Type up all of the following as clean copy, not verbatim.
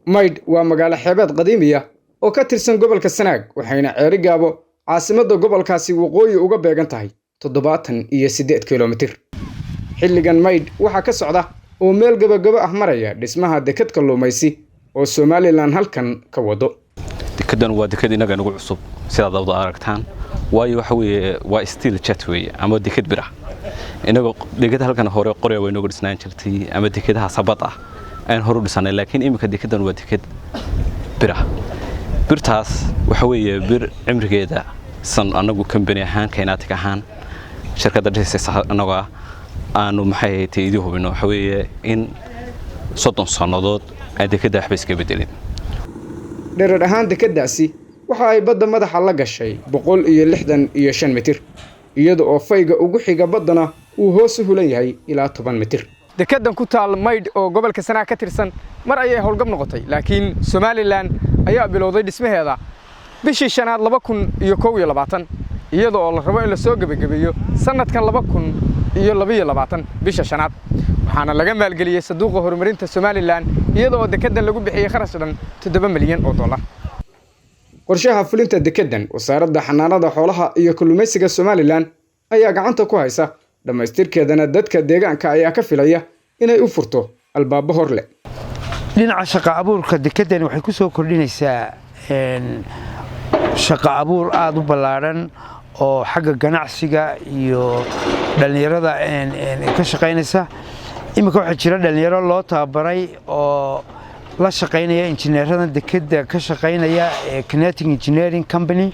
Maydh waa magaalo xeebeed qadiimiya oo ka tirsan gobolka Sanaag, waxayna Ceerigaabo, caasimadda gobolkaasi, waqooyi uga beegan tahay 78 kilomitir. Xilligan Maydh waxaa ka socda oo meel gabagabo ah maraya dhismaha dekad kalluumaysi oo Somaliland halkan ka wado. Dekedan waa deked inaga nagu cusub, sidaad wada aragtaan, waayo waxa weeye waa steel jetty weeye ama deked bir ah. Inagoo deked halkan hore qorya way nooga dhisnaan jirtay ama dekedaha sabad ah ayaan hore u dhisanay, laakiin iminka dekedan waa deked bir ah. Birtaas waxa weeye bir cimrigeeda san anagu company ahaan, Kaynatic ahaan, shirkadda dhisaysa anagoo ah, aanu maxay tay idii hubino, waxa weeye in 30 sannadood aan dekedda waxba iska bedelin. Dherer ahaan dekeddaasi waxa ay badda madaxa la gashay 165 mitir, iyada oo fayga ugu xiga baddana uu hoos u hulan yahay ilaa 10 mitir. Dekeddan ku taal Maydh oo gobolka Sanaag ka tirsan mar ayay howlgab noqotay, laakiin Somaliland ayaa bilowday dhismaheeda bishii shanaad 2021, iyada oo la rabo in la soo gebagabeeyo sannadkan 2022 bisha shanaad. Waxaana laga maalgeliyey Sanduuqa Horumarinta Somaliland, iyada oo dekeddan lagu bixiyey kharash dhan $7 milyan. Qorshaha fulinta dekeddan, Wasaaradda Xanaanada Xoolaha iyo Kalluumaysiga Somaliland ayaa gacanta ku haysa dhammaystirkeedana. Dadka deegaanka ayaa ka filaya inay u furto albaabo hor leh. Dhinaca shaqa abuurka, dekedani waxay ku soo kordhinaysaa shaqa abuur aada u ballaadhan oo xagga ganacsiga iyo dhallinyarada ka shaqaynaysa. Iminka waxaa jira dhallinyaro loo tababaray oo la shaqaynaya injineeradan dekedda ka shaqaynaya ee Kinetic Engineering Company.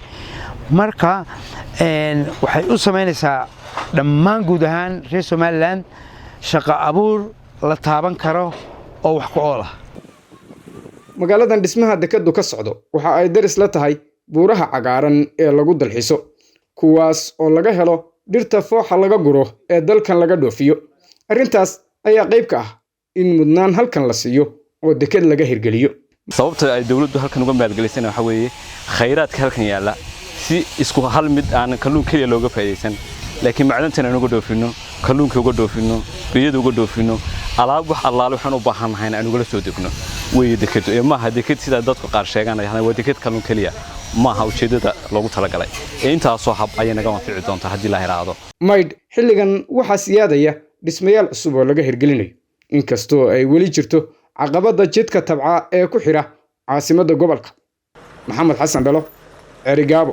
Marka waxay u samaynaysaa dhammaan guud ahaan reer Somaliland shaqo abuur la taaban karo oo wax ku ool ah. Magaaladan dhismaha dekeddu ka socdo waxa ay daris la tahay buuraha cagaaran ee lagu dalxiiso, kuwaas oo laga helo dhirta fooxa laga guro ee dalkan laga dhoofiyo. Arrintaas ayaa qayb ka ah in mudnaan halkan la siiyo oo deked laga hirgeliyo. Sababta ay dawladdu halkan uga maalgelisana waxa weeye khayraadka halkan yaalla si isku hal mid aan kalluun keliya looga faa'iidaysan, laakiin macdantan aan uga dhoofinno, kalluunka uga dhoofinno, biyada uga dhoofinno, alaab wax allaale waxaan u baahannahay aan ugala soo degno weeye dekedu. Ee maaha deked sidaa dadku qaar sheeganayaan waa deked kalluun keliya, maaha ujeeddada loogu talagalay. Ee intaasoo hab ayay naga anfici doontaa haddii la yidhaahdo. Maydh xilligan waxaa siyaadaya dhismayaal cusub oo laga hirgelinayo, inkastoo ay weli jirto caqabadda jidka Tabca ee ku xidha caasimadda gobolka. Maxamed Xasan Dhalo, Ceerigaabo.